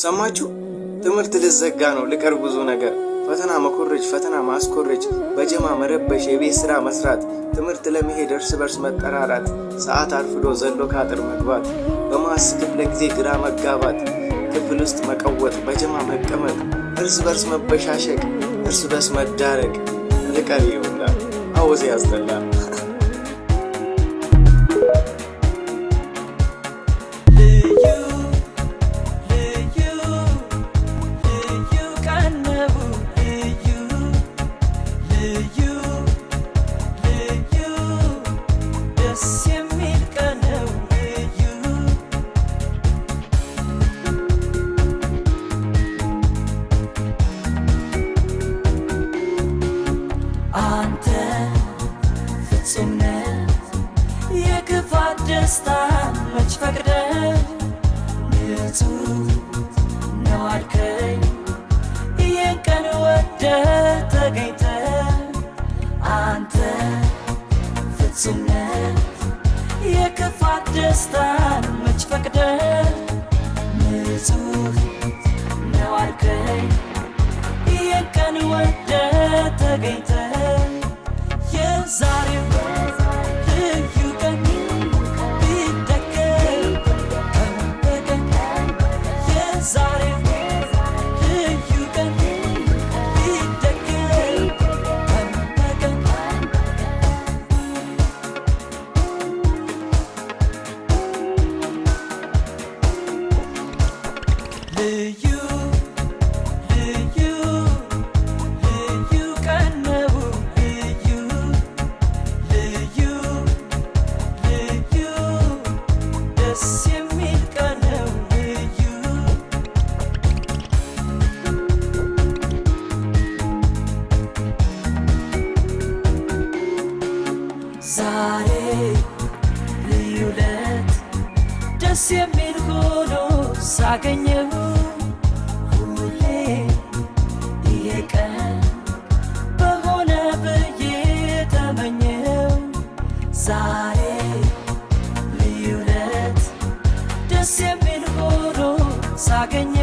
ሰማችሁ? ትምህርት ልዘጋ ነው፣ ልቀር ብዙ ነገር፣ ፈተና መኮረጅ፣ ፈተና ማስኮረጅ፣ በጀማ መረበሽ፣ የቤት ስራ መስራት፣ ትምህርት ለመሄድ እርስ በርስ መጠራራት፣ ሰዓት አርፍዶ ዘሎ ካጥር መግባት፣ በ maths ክፍለ ጊዜ ግራ መጋባት፣ ክፍል ውስጥ መቀወጥ፣ በጀማ መቀመጥ፣ እርስ በርስ መበሻሸቅ፣ እርስ በርስ መዳረቅ። ልቀር ይውላ አወዝ ያስጠላ። ልዩ ልዩ ልዩ ቀን ነው፣ ልዩ ልዩ ልዩ ደስ የሚል ቀን ነው ልዩ። አንተ ፍጹም ነህ፣ የክፋት ደስታን መች ፈቅደህ፣ ንጹህ ነው አልከኝ ይህን ቀን ወደህ ተገኝተህ። አንተ ፍጹም ነህ፣ የክፋት ደስታን መች ፈቅደህ፣ ንጹህ ነው አልከኝ ይህን ቀን ወደህ ተገኝተህ። የዛሬው ልዩ ቀን ቢደገም ቀን በቀን፣ የዛሬው ልዩ ቀን ቢደገም ቀን በቀን። ልዩ ልዩ ልዩ ቀን ነው፣ ልዩ ልዩ ልዩ ደስ የሚል ቀን ነው ልዩ። ዛሬ ልዩ ዕለት ደስ የሚል ሆኖ ሳገኘው፣ ሁሌ ይሄ ቀን በሆነ ብዬ ተመኘው። ዛሬ ልዩ ዕለት ደስ የሚል ሆኖ ሳገኘው።